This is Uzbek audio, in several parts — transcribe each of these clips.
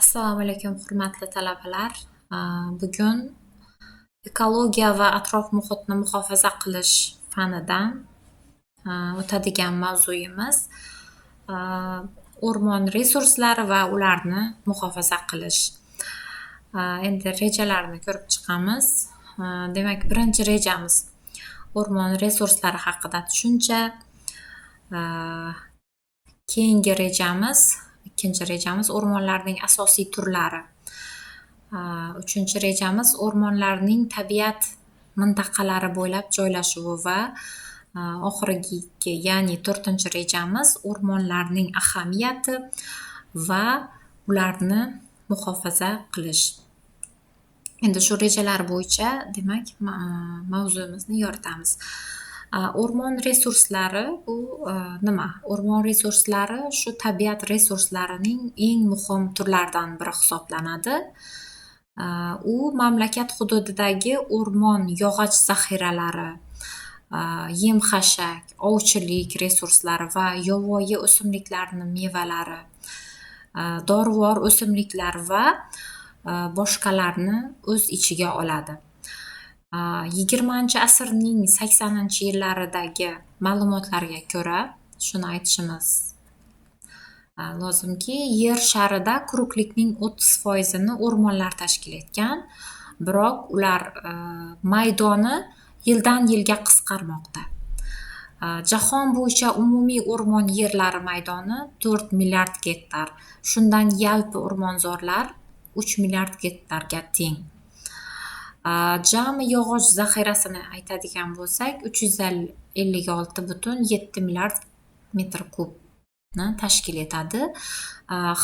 Assalomu alaykum, hurmatli talabalar. Bugun ekologiya va atrof-muhitni muhofaza qilish fanidan o'tadigan mavzuyimiz o'rmon resurslari va ularni muhofaza qilish. Endi rejalarni ko'rib chiqamiz. Demak, birinchi rejamiz o'rmon resurslari haqida tushuncha. Keyingi rejamiz, ikkinchi rejamiz o'rmonlarning asosiy turlari. Uchinchi rejamiz o'rmonlarning tabiat mintaqalari bo'ylab joylashuvi va oxirgi, ya'ni to'rtinchi rejamiz o'rmonlarning ahamiyati va ularni muhofaza qilish. Endi shu rejalar bo'yicha, demak, mavzuyimizni yoritamiz. O'rmon resurslari bu nima? O'rmon resurslari shu tabiat resurslarining eng muhim turlaridan biri hisoblanadi. U mamlakat hududidagi o'rmon yog'och zaxiralari, yem-xashak, ovchilik resurslari va yovvoyi o'simliklarni mevalari, dorivor o'simliklar va boshqalarni o'z ichiga oladi. 20-asrning 80-yillaridagi ma'lumotlarga ko'ra, shuni aytishimiz lozimki, Yer sharida quruqlikning 30%ini o'rmonlar tashkil etgan, biroq ular maydoni yildan yilga qisqarmoqda. Jahon bo'yicha umumiy o'rmon yerlari maydoni 4 milliard gektar. Shundan yalpi o'rmonzorlar 3 milliard gektarga teng. Jami yog'och zaxirasini aytadigan bo'lsak, 356,7 milliard metr kubni tashkil etadi.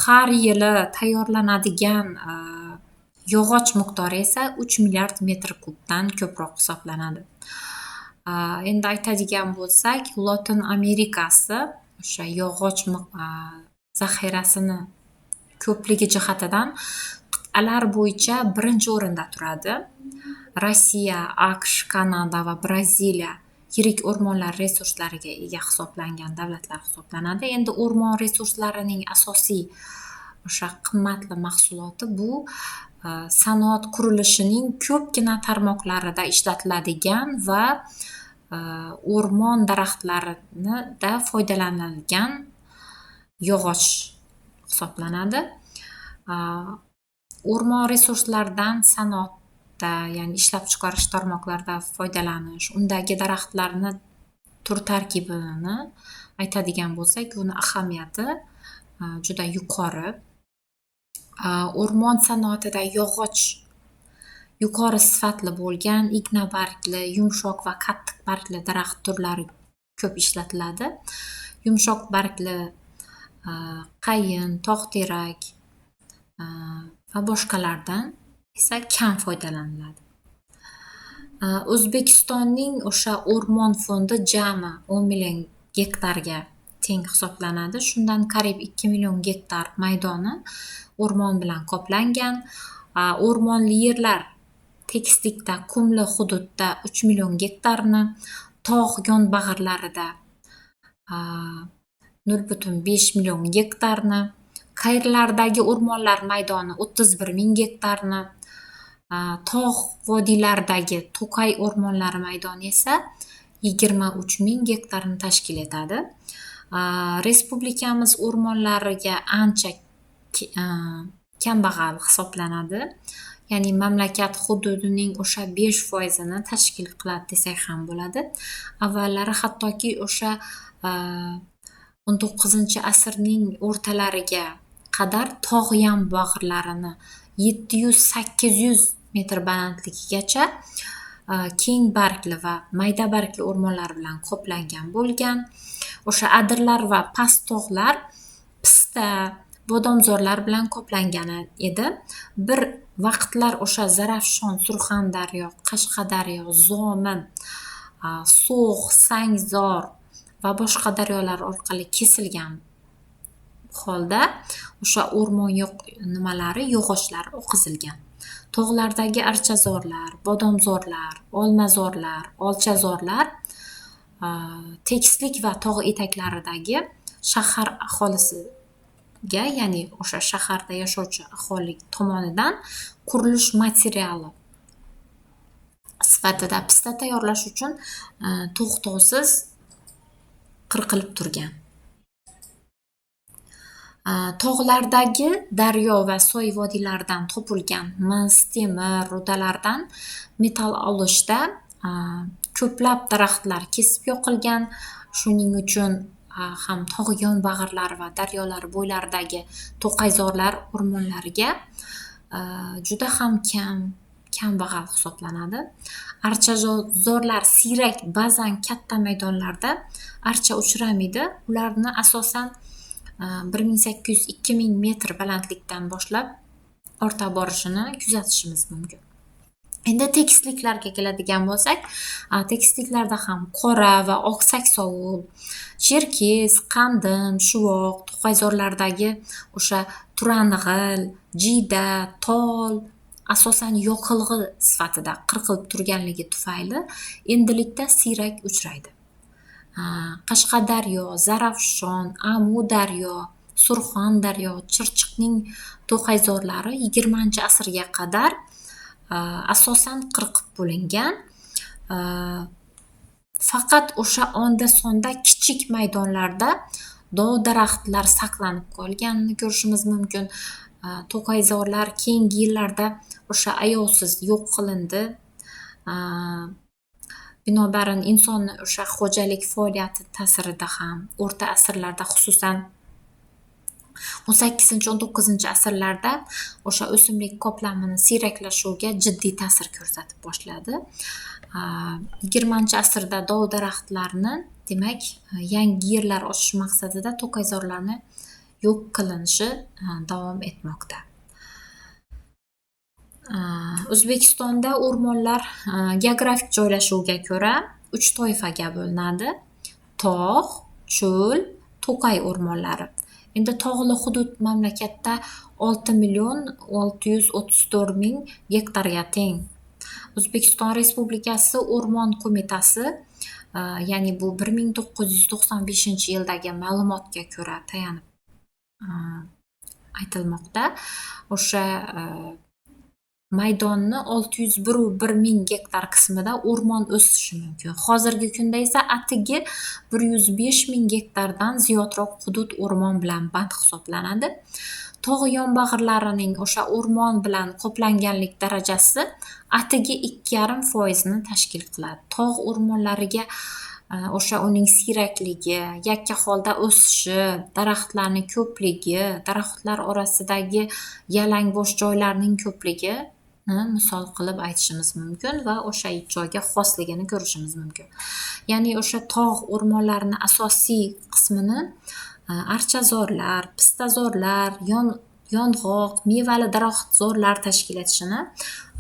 Har yili tayyorlanadigan yog'och miqdori esa 3 milliard metr kubdan ko'proq hisoblanadi. Endi aytadigan bo'lsak, Lotin Amerikasi o'sha yog'och zaxirasini ko'pligi jihatidan qit'alar bo'yicha birinchi o'rinda turadi. Rossiya, AQSh, Kanada va Braziliya yirik o'rmonlar resurslariga ega hisoblangan davlatlar hisoblanadi. Endi o'rmon resurslarining asosiy o'sha qimmatli mahsuloti bu sanoat qurilishining ko'pgina tarmoqlarida ishlatiladigan va o'rmon daraxtlarida foydalaniladigan yog'och hisoblanadi. O'rmon resurslaridan sanoatda, ya'ni ishlab chiqarish tarmoqlarida foydalanish, undagi daraxtlarni tur tarkibini aytadigan bo'lsak, uni ahamiyati juda yuqori. O'rmon sanoatida yog'och yuqori sifatli bo'lgan igna bargli, yumshoq va qattiq bargli daraxt turlari ko'p ishlatiladi. Yumshoq bargli qayin, tog'terak va boshqalardan esa kam foydalaniladi. O'zbekistonning o'sha o'rmon fondi jami 10 million gektarga teng hisoblanadi. Shundan qariyb 2 million gektar maydoni o'rmon bilan qoplangan. O'rmonli yerlar tekislikda, qumli hududda 3 million gektarni, tog' yonbag'irlarida 0,5 million gektarni, qayerlardagi o'rmonlar maydoni 31 ming gektarni, tog' vodiylaridagi to'qay o'rmonlari maydoni esa 23 ming gektarni tashkil etadi. Respublikamiz o'rmonlariga ancha kambag'al hisoblanadi. Ya'ni mamlakat hududining o'sha 5%ini tashkil qiladi desak ham bo'ladi. Avvallari hattoki o'sha 19-asrning o'rtalariga qadar tog' yonbag'irlarini 700-800 metr balandligigacha keng bargli va mayda bargli o'rmonlar bilan qoplangan bo'lgan. O'sha adirlar va past tog'lar pista, bodomzorlar bilan qoplangan edi. Bir vaqtlar o'sha Zarafshon, Surxondaryo, Qashqadaryo, Zomin, So'x, Sangzor va boshqa daryolar orqali kesilgan holda o'sha o'rmon nimalari, yog'ochlari oqizilgan. Tog'lardagi archazorlar, bodomzorlar, olmazorlar, olchazorlar tekislik va tog' etaklaridagi shahar aholisi aholiga, ya'ni o'sha shaharda yashovchi aholi tomonidan qurilish materiali sifatida pista tayyorlash uchun to'xtovsiz qirqilib turgan. Tog'lardagi daryo va soy vodiylaridan topilgan mis, temir rudalardan metall olishda ko'plab daraxtlar kesib yoqilgan. Shuning uchun ham tog' yonbag'irlari va daryolar bo'ylaridagi to'qayzorlar o'rmonlariga juda ham kambag'al hisoblanadi. Archazorlar siyrak, ba'zan katta maydonlarda archa uchramaydi. Ularni asosan 1800-2000 metr balandlikdan boshlab orta borishini kuzatishimiz mumkin. Endi tekisliklarga keladigan bo'lsak, tekisliklarda ham qora va oq saksovul, cherkez, qandim, shuvoq, to'qayzorlardagi o'sha turang'il, jiyda, tol asosan yoqilg'i sifatida qirqilib turganligi tufayli endilikda siyrak uchraydi. Qashqadaryo, Zarafshon, Amudaryo, Surxondaryo, Chirchiqning to'qayzorlari 20-asrga qadar asosan qirqib bo'lingan. Faqat o'sha onda-sonda kichik maydonlarda dov daraxtlar saqlanib qolganini ko'rishimiz mumkin. To'qayzorlar keyingi yillarda o'sha ayovsiz yo'q qilindi. Binobarin insonni o'sha xo'jalik faoliyati ta'sirida ham o'rta asrlarda, xususan 18-19 asrlarda o'sha o'simlik qoplamini siyraklashuviga jiddiy ta'sir ko'rsatib boshladi. 20-asrda dov daraxtlarni, demak, yangi yerlar ochish maqsadida to'qayzorlarni yo'q qilinishi davom etmoqda. O'zbekistonda o'rmonlar geografik joylashuviga ko'ra 3 toifaga bo'linadi: tog', cho'l, to'qay o'rmonlari. Endi tog'li hudud mamlakatda 6 634 000 gektarga teng. O'zbekiston Respublikasi O'rmon qo'mitasi, ya'ni bu 1995-yildagi ma'lumotga ko'ra tayanib aytilmoqda. O'sha maydonni 601 ming gektar qismida o'rmon o'sishi mumkin. Hozirgi kunda esa atigi 105 ming gektardan ziyodroq hudud o'rmon bilan band hisoblanadi. Tog' yonbag'irlarining o'sha o'rmon bilan qoplanganlik darajasi atigi 2,5% tashkil qiladi. Tog' o'rmonlariga o'sha uning siyrakligi, yakka holda o'sishi, daraxtlarning ko'pligi, daraxtlar orasidagi yalangbosh joylarning ko'pligi misol qilib aytishimiz mumkin va o'sha joyga xosligini ko'rishimiz mumkin. Ya'ni o'sha tog' o'rmonlarining asosiy qismini archazorlar, pistazorlar, yong'oq, mevali daraxtzorlar tashkil etishini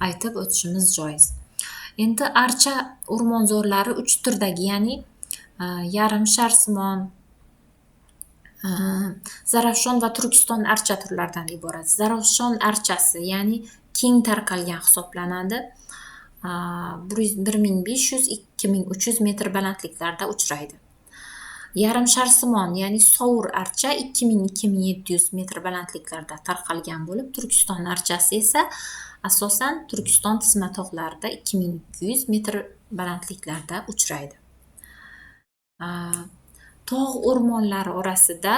aytib o'tishimiz joiz. Endi archa o'rmonzorlari 3 turdagi, ya'ni yarim sharsimon, Zarafshon va Turkiston archa turlaridan iborat. Zarafshon archasi, ya'ni keng tarqalgan hisoblanadi. 1500-2300 metr balandliklarda uchraydi. Yarim sharsimon, ya'ni sovur archa 2000-2700 metr balandliklarda tarqalgan bo'lib, Turkiston archasi esa asosan Turkiston tizma tog'larida 2200 metr balandliklarda uchraydi. Tog' o'rmonlari orasida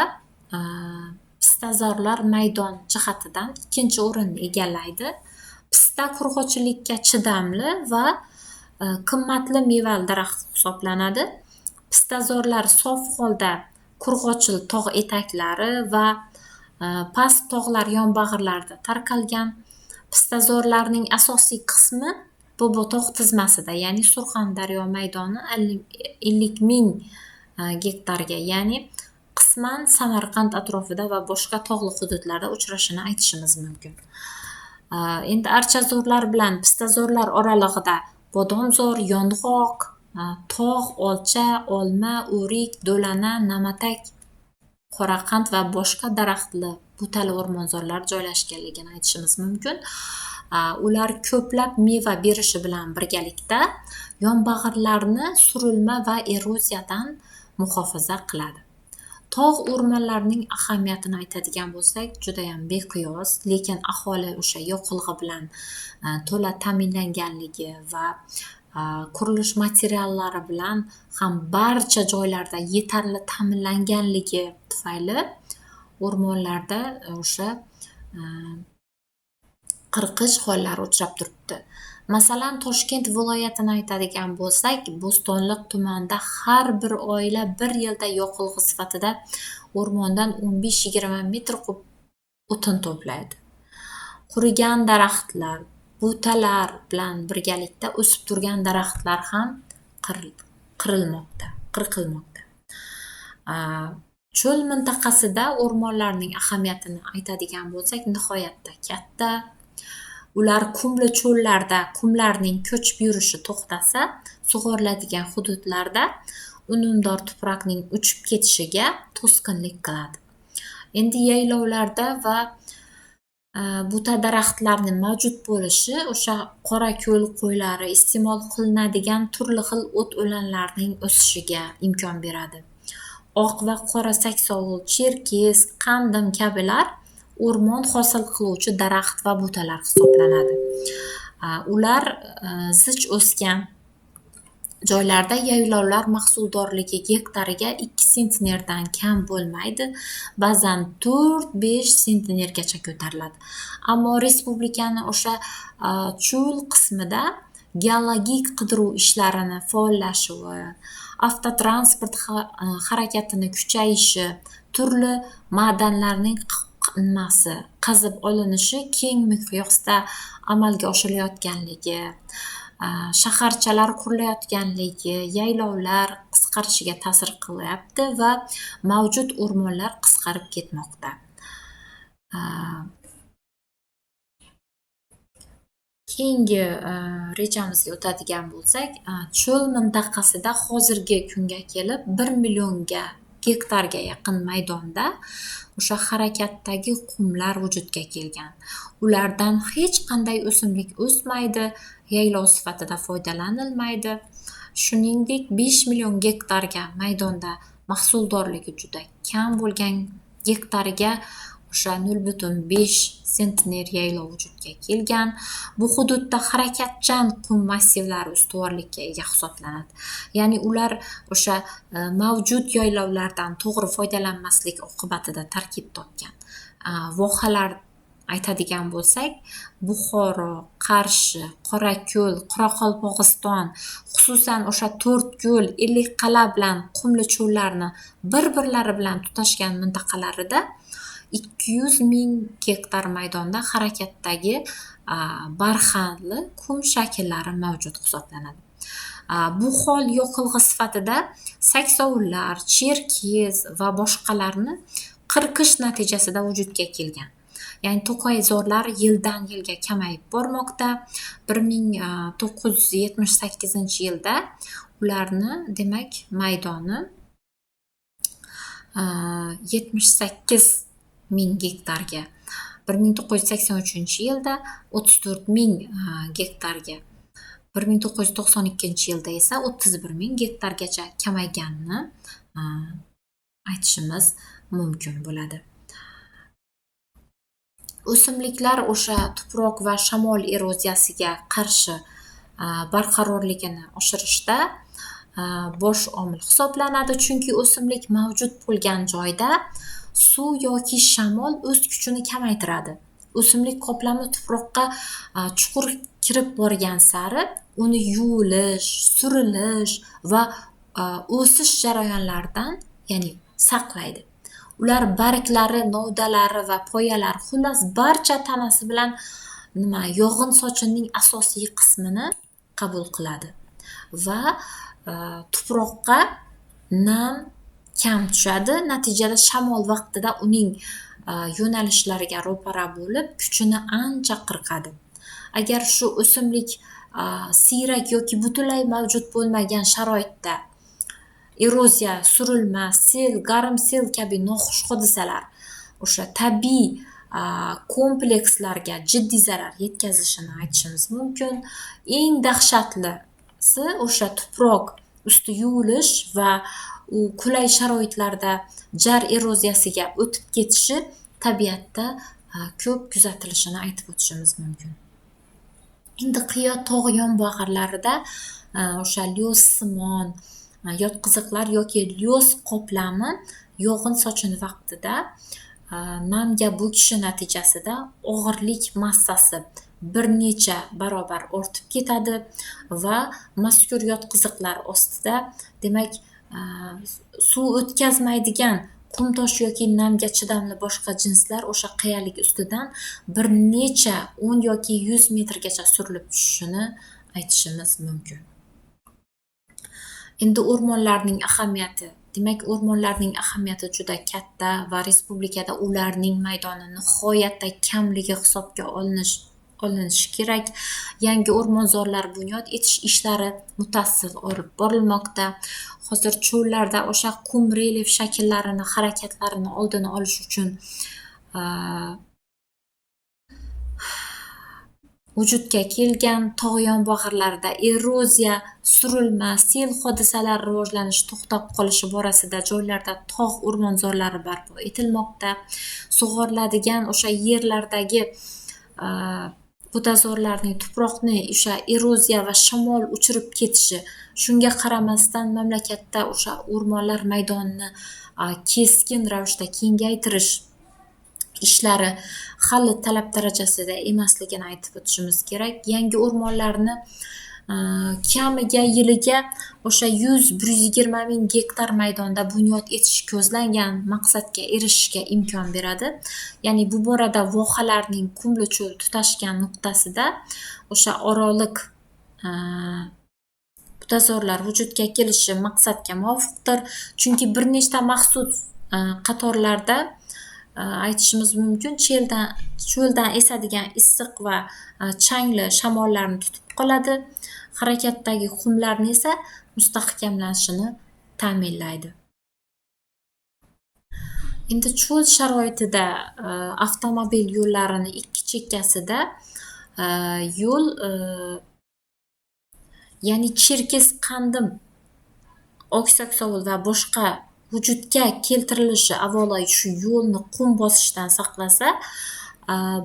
pistazorlar maydon jihatidan 2-chi o'rinni egallaydi. Pista qurg'oqchilikka chidamli va qimmatli mevali daraxt hisoblanadi. Pistazorlar sof holda qurg'oqchil tog' etaklari va past tog'lar yonbag'irlarida tarqalgan. Pistazorlarning asosiy qismi Bobotog' tizmasida, ya'ni Surxondaryo maydoni 50 ming gektarga, ya'ni qisman Samarqand atrofida va boshqa tog'li hududlarda uchrashini aytishimiz mumkin. Endi archazorlar bilan pistazorlar oralig'ida bodomzor, yong'oq, tog', olcha, olma, o'rik, do'lana, namatak, qoraqand va boshqa daraxtli butali o'rmonzorlar joylashganligini aytishimiz mumkin. Ular ko'plab meva berishi bilan birgalikda yonbag'irlarni surilma va eroziyadan muhofaza qiladi. Tog' o'rmonlarining ahamiyatini aytadigan bo'lsak, judayam beqiyos, lekin aholi o'sha yoqilg'i bilan to'la ta'minlanganligi va qurilish materiallari bilan ham barcha joylarda yetarli ta'minlanganligi tufayli o'rmonlarda o'sha qirqish hollari uchrab turibdi. Masalan, Toshkent viloyatini aytadigan bo'lsak, Bo'stonliq tumanida har bir oila bir yilda yoqilg'i sifatida o'rmondan 15-20 metr kub o'tin to'playdi. Qurigan daraxtlar, butalar bilan birgalikda o'sib turgan daraxtlar ham qirilmoqda, qirqilmoqda. Cho'l mintaqasida o'rmonlarning ahamiyatini aytadigan bo'lsak, nihoyatda katta. Ular qumli cho'llarda qumlarning ko'chib yurishi to'xtasa, sug'oriladigan hududlarda unumdor tuproqning uchib ketishiga to'sqinlik qiladi. Endi yaylovlarda va buta daraxtlarning mavjud bo'lishi o'sha qorako'l qo'ylari iste'mol qilinadigan turli xil o't o'lanlarning o'sishiga imkon beradi. Oq va qora saksovul, cherkez, qandim kabilar o'rmon hosil qiluvchi daraxt va butalar hisoblanadi. Ular zich o'sgan joylarda yaylovlar mahsuldorligi gektariga 2 sentnerdan kam bo'lmaydi, ba'zan 4-5 sentnergacha ko'tariladi. Ammo respublikani o'sha cho'l qismida geologik qidiruv ishlarini faollashuvi, avtotransport harakatini kuchayishi, turli ma'danlarning nimasi qazib olinishi keng miqyosda amalga oshirilayotganligi, shaharchalar qurilayotganligi, yaylovlar qisqarishiga ta'sir qilyapti va mavjud o'rmonlar qisqarib ketmoqda. Keyingi rejamizga o'tadigan bo'lsak, cho'l mintaqasida hozirgi kunga kelib 1 millionga gektarga yaqin maydonda o'sha harakatdagi qumlar vujudga kelgan. Ulardan hech qanday o'simlik o'smaydi, yaylov sifatida foydalanilmaydi. Shuningdek, 5 million gektarga maydonda mahsuldorligi juda kam bo'lgan gektariga o'sha 0,5 sentner yaylov vujudga kelgan. Bu hududda harakatchan qum massivlari ustuvorlikka ega hisoblanadi. Ya'ni ular o'sha mavjud yaylovlardan to'g'ri foydalanmaslik oqibatida tarkib topgan. Vohalar aytadigan bo'lsak, Buxoro, Qarshi, Qorako'l, Qoraqalpog'iston, xususan o'sha To'rtko'l, Ellikqal'a bilan qumli cho'llarni bir-birlari bilan tutashgan mintaqalarida 200 ming gektar maydonda harakatdagi barxanli qum shakllari mavjud hisoblanadi. Bu hol yoqilg'i sifatida saksovullar, cherkez va boshqalarni qirqish natijasida vujudga kelgan. Ya'ni to'qayzorlar yildan yilga kamayib bormoqda. 1978-yilda ularni demak maydoni 78 ming gektarga, 1983-yilda 34 ming gektarga, 1992-yilda esa 31 ming gektargacha kamayganini aytishimiz mumkin bo'ladi. O'simliklar o'sha tuproq va shamol eroziyasiga qarshi barqarorligini oshirishda bosh omil hisoblanadi, chunki o'simlik mavjud bo'lgan joyda suv yoki shamol o'z kuchini kamaytiradi. O'simlik qoplami tuproqqa chuqur kirib borgan sari uni yuvilish, surilish va o'sish jarayonlaridan, ya'ni saqlaydi. Ular barglari, novdalari va poyalari, xullas barcha tanasi bilan nima yog'in sochinning asosiy qismini qabul qiladi va tuproqqa nam kam tushadi. Natijada shamol vaqtida uning yo'nalishlariga ro'para bo'lib, kuchini ancha qirqadi. Agar shu o'simlik siyrak yoki butunlay mavjud bo'lmagan sharoitda eroziya, surilma, sel, garm sel kabi noxush hodisalar o'sha tabiiy komplekslarga jiddiy zarar yetkazishini aytishimiz mumkin. Eng dahshatlisi o'sha tuproq usti yuvilish va u qulay sharoitlarda jar eroziyasiga o'tib ketishi tabiatda ko'p kuzatilishini aytib o'tishimiz mumkin. Endi qiya tog' yonbag'irlarida o'sha lyoz-simon yotqiziqlar yoki lyoz qoplami yog'in-sochin vaqtida namga bo'kishi natijasida og'irlik massasi bir necha barobar ortib ketadi va mazkur yotqiziqlar ostida demak suv o'tkazmaydigan qumtosh yoki namga chidamli boshqa jinslar o'sha qiyalik ustidan bir necha 10 yoki 100 metrgacha surilib tushishini aytishimiz mumkin. Endi o'rmonlarning ahamiyati. Demak, o'rmonlarning ahamiyati juda katta va respublikada ularning maydoni nihoyatda kamligi hisobga olinishi kerak. Yangi o'rmonzorlar bunyod etish ishlari mutassil olib borilmoqda. Hozir cho'llarda o'sha qum relyef shakllarini, harakatlarini oldini olish uchun vujudga kelgan tog' yonbag'irlarida eroziya, surilma, sel hodisalari rivojlanishi to'xtab qolishi borasida joylarda tog' o'rmonzorlari barpo etilmoqda. Sug'oriladigan o'sha yerlardagi butazorlarning tuproqni o'sha eroziya va shamol uchirib ketishi, shunga qaramasdan mamlakatda o'sha o'rmonlar maydonini keskin ravishda kengaytirish ishlari hali talab darajasida emasligini aytib o'tishimiz kerak. Yangi o'rmonlarni kamiga yiliga o'sha 100-120 ming gektar maydonda bunyod etish ko'zlangan maqsadga erishishga imkon beradi. Ya'ni bu borada vohalarning qumli cho'l tutashgan nuqtasida o'sha oroliq butazorlar vujudga kelishi maqsadga muvofiqdir. Chunki bir nechta maxsus qatorlarda aytishimiz mumkin, cho'ldan esadigan issiq va changli shamollarni tutib qoladi, harakatdagi qumlarni esa mustahkamlanishini ta'minlaydi. Endi cho'l sharoitida avtomobil yo'llarini ikki chekkasida yo'l, ya'ni cherkez qandim, oksaksovul va boshqa vujudga keltirilishi avvalo shu yo'lni qum bosishdan saqlasa,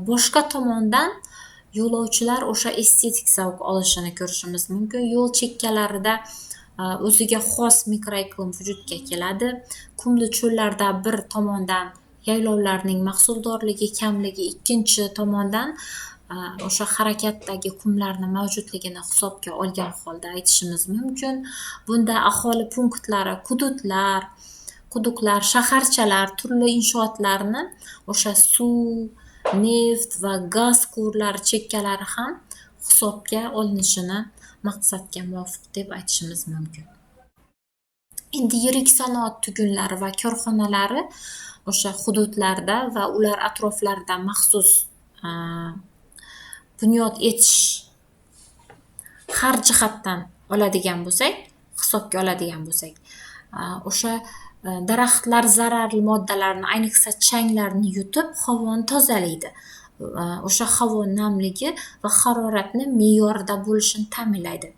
boshqa tomondan yo'lovchilar o'sha estetik zavq olishini ko'rishimiz mumkin. Yo'l chekkalarida o'ziga xos mikroiqlim vujudga keladi. Qumli cho'llarda bir tomondan yaylovlarning mahsuldorligi kamligi, ikkinchi tomondan o'sha harakatdagi qumlarning mavjudligini hisobga olgan holda aytishimiz mumkin. Bunda aholi punktlari, quduqlar, shaharchalar, turli inshootlarni o'sha suv, neft va gaz quvurlari chekkalari ham hisobga olinishini maqsadga muvofiq deb aytishimiz mumkin. Endi yirik sanoat tugunlari va korxonalari o'sha hududlarda va ular atroflarida maxsus bunyod etish har jihatdan oladigan bo'lsak, hisobga oladigan bo'lsak, o'sha daraxtlar zararli moddalarni, ayniqsa changlarni yutib, havoni tozalaydi. O'sha havo namligi va haroratni me'yorida bo'lishini ta'minlaydi.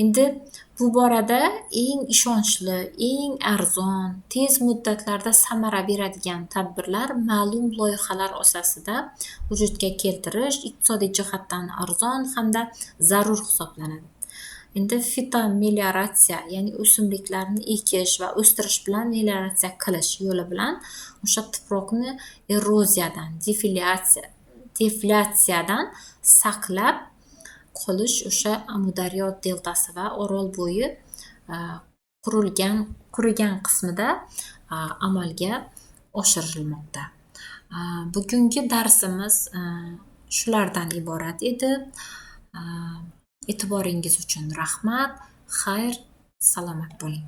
Endi bu borada eng ishonchli, eng arzon, tez muddatlarda samara beradigan tadbirlar ma'lum loyihalar asosida vujudga keltirish iqtisodiy jihatdan arzon hamda zarur hisoblanadi. Endi fitomelioratsiya, ya'ni o'simliklarni ekish va o'stirish bilan melioratsiya qilish yo'li bilan o'sha tuproqni eroziyadan, deflyatsiyadan saqlab qolish o'sha Amudaryo deltasi va Orolbo'yi qurigan qismida amalga oshirilmoqda. Bugungi darsimiz shulardan iborat edi. E'tiboringiz uchun rahmat. Xayr, salomat bo'ling.